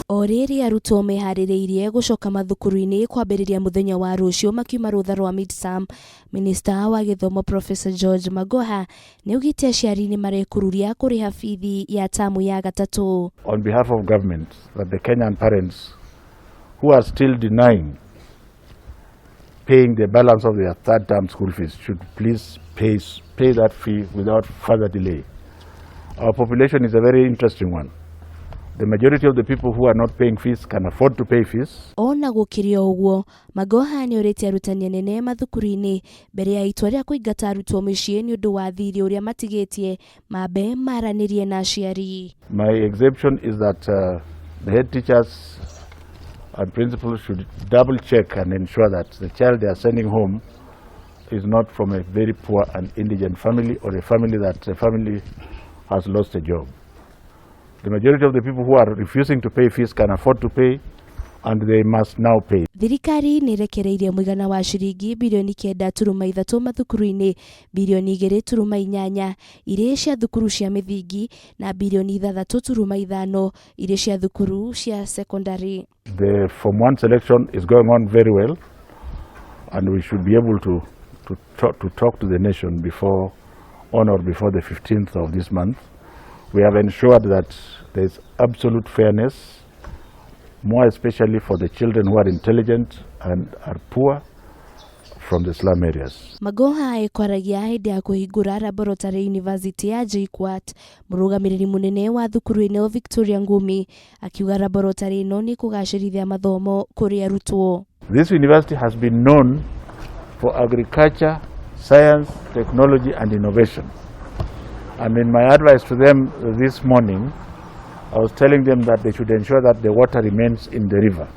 O rĩrĩ arutwo meharĩrĩirie gũcoka mathukuru-inĩ kwambĩrĩria mũthenya wa rũciũ makiuma rũtha rwa midterm, Minista wa gĩthomo Professor George Magoha nĩaugĩte aciari nĩ marekururia kũrĩha bithi ya tamu ya gatatũ. On behalf of government, that the Kenyan parents who are still denying paying the balance of their third term school fees should please pay that fee without further delay. Our population is a very interesting one. The majority of the people who are not paying fees can afford to pay fees. Ona gũkĩrĩ o ũguo, Magoha nĩorĩtie arutani anene mathukuru-inĩ mbere ya itua rĩa kũingata arutwo mĩciĩ nĩ ũndũ wa thirĩ ũrĩa matigĩtie mambe maranĩrie na aciari. My exemption is that the head teachers and principals should double check and ensure that the child they are sending home is not from a very poor and indigent family or a family that the family has lost a job. The majority of the people who are refusing to pay fees can afford to pay, and they must now pay. Thirikari nĩ ĩrekereirie mũigana wa ciringi birioni 9.3 mathukuru-inĩ, birioni 2.8 irĩ cia thukuru cia mĩthingi na birioni 6.5 irĩ cia thukuru cia sekondari. The Form 1 selection is going on very well, and we should be able to talk to the nation before, on or before the 15th of this month. We have ensured that there is absolute fairness, more especially for the children who are intelligent and are poor from the slum areas. Magoha ekwaragia hĩndĩ ya kũhingũra Laboratory University ya JKUAT. Mũrũgamĩrĩri mũnene wa thukuru ĩno Victoria Ngumi akiuga laboratory ĩno nĩ kũgacĩrithia mathomo kũrĩ arutwo. This university has been known for agriculture, science, technology, and innovation. And in my advice to them this morning, I was telling them that they should ensure that the water remains in the river.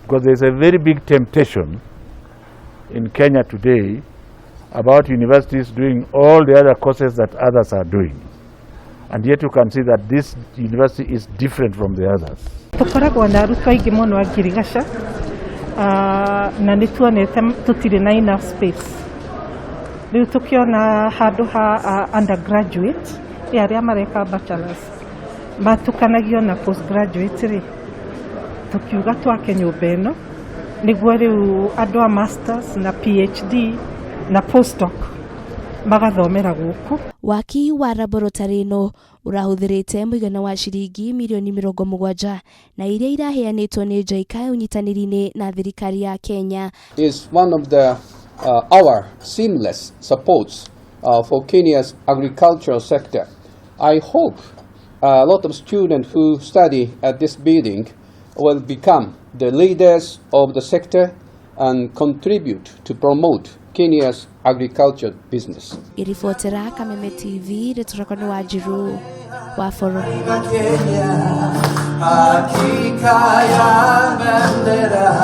Because there's a very big temptation in Kenya today about universities doing all the other courses that others are doing. And yet you can see that this university is different from the others. Tũkoragwo na arutwo aingĩ mũno a ngirigaca, na nĩ tuonete tũtirĩ na enough space. Rĩu tũkĩona handũ ha undergraduate ĩ arĩa mareka bachelors matukanagio na postgraduate rĩ, tũkiuga twake nyũmba ĩno nĩguo rĩu andũ a masters na PhD na postdoc magathomera gũkũ. Waki wa laboratory ĩno ũrahũthĩrĩte mũigana wa ciringi mirioni 70 na iria iraheanĩtwo nĩ JICA ũnyitanĩri-inĩ na thirikari ya Kenya. Is one of the our seamless supports for Kenya's agricultural sector. I hope a lot of students who study at this building will become the leaders of the sector and contribute to promote Kenya's agriculture business. Iribotera Kameme TV, rĩtũrakwa nĩ Wanjiru wa Boro. Hakika ya bendera.